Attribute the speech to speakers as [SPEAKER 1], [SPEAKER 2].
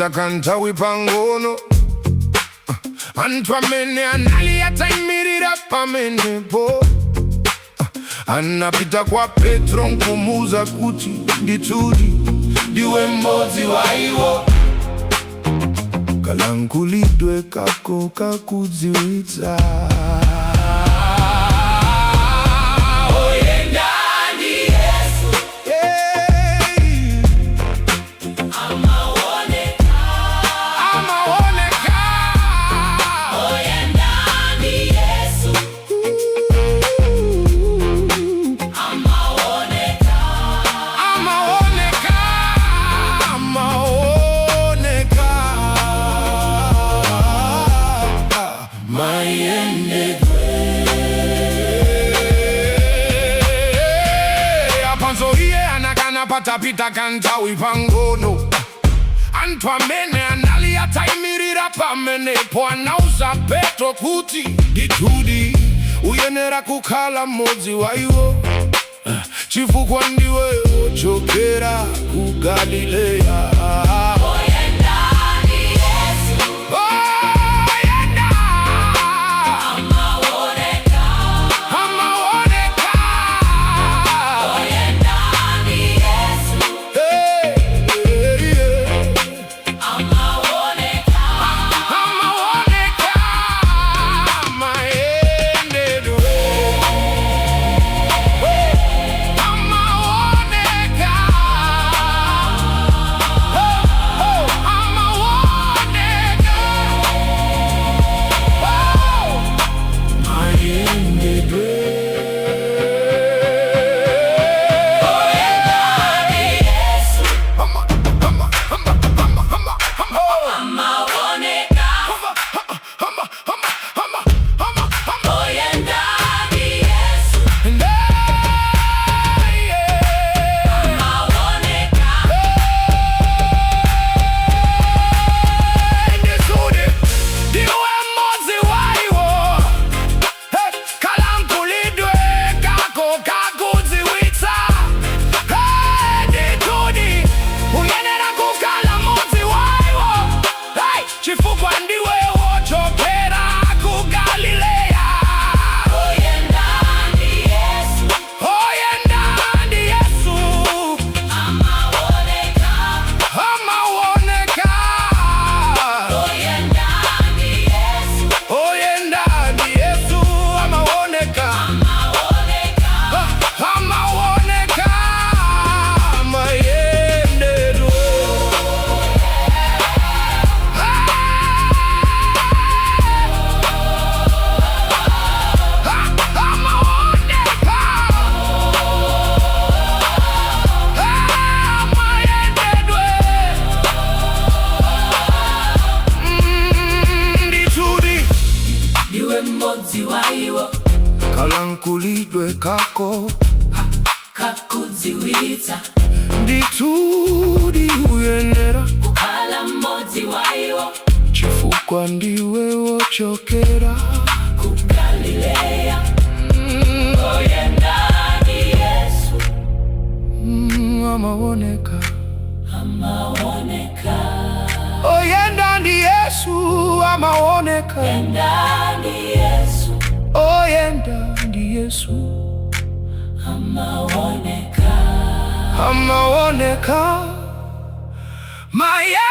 [SPEAKER 1] Patapita kanthawi pang'ono, anthu amene anali ataimirira pamenepo anapita kwa Petro nkumuuza kuti, "Ndithudi ndiwe mmodzi wa iwo, kalankhulidwe kako kakudziwitsa."
[SPEAKER 2] Oyenda ndi Yesu
[SPEAKER 1] Hey,
[SPEAKER 2] amaoneka.
[SPEAKER 1] Amaoneka.
[SPEAKER 2] Oyenda ndi Yesu amaoneka.
[SPEAKER 1] Amaoneka, amaoneka mayendedwe. Apanso iye anakana. Patapita kanthawi pang'ono, anthu amene anali ataimirira pamenepo anauza Petro kuti, "Ndithudi uyenera kukhala mmodzi wa iwo, chifukwa ndiwe wochokera ku Galileya."
[SPEAKER 2] Oyenda ndi Yesu
[SPEAKER 1] Oyenda
[SPEAKER 2] amaoneka.
[SPEAKER 1] Amaoneka.
[SPEAKER 2] Oyenda ndi Yesu
[SPEAKER 1] Hey, hey, yeah.
[SPEAKER 2] amaoneka.
[SPEAKER 1] Amaoneka mayendedwe. Amaoneka. Oh, amaoneka. Oh, mayendedwe.
[SPEAKER 2] Oyenda ndi Yesu
[SPEAKER 1] Hama, hama, hama, hama, hama, hama.
[SPEAKER 2] amaoneka.
[SPEAKER 1] Hama, hama, hama, hama, hama, hama.
[SPEAKER 2] Oyenda ndi Yesu
[SPEAKER 1] And yeah.
[SPEAKER 2] amaoneka.
[SPEAKER 1] Ndithudi ndiwe mmodzi wa iwo, kalankhulidwe kako kakudziwitsa. Hey, ndithudi uyenera kukhala mmodzi wa iwo. Hey, chifukwa ndiwe wochokera ku Galileya.
[SPEAKER 2] Oyenda ndi Yesu
[SPEAKER 1] Oyenda ndi Yesu
[SPEAKER 2] amaoneka.
[SPEAKER 1] Amaoneka.
[SPEAKER 2] Oyenda ndi Yesu
[SPEAKER 1] Oyenda ndi Yesu amaoneka.
[SPEAKER 2] Amaoneka.
[SPEAKER 1] Amaoneka mayendedwe. Amaoneka mayendedwe. Ndithudi
[SPEAKER 2] Ndiwe mmodzi wa iwo,
[SPEAKER 1] kalankhulidwe kako
[SPEAKER 2] kakudziwitsa.
[SPEAKER 1] Ndithudi uyenera
[SPEAKER 2] Kukhala mmodzi wa iwo,
[SPEAKER 1] chifukwa ndiwe wochokera
[SPEAKER 2] ku Galileya. Oyenda ndi Yesu
[SPEAKER 1] Amaoneka.
[SPEAKER 2] Amaoneka.
[SPEAKER 1] Oyenda ndi Yesu amaoneka.
[SPEAKER 2] Oyenda ndi Yesu
[SPEAKER 1] Oyenda ndi Yesu
[SPEAKER 2] amaoneka.
[SPEAKER 1] Amaoneka. Maya.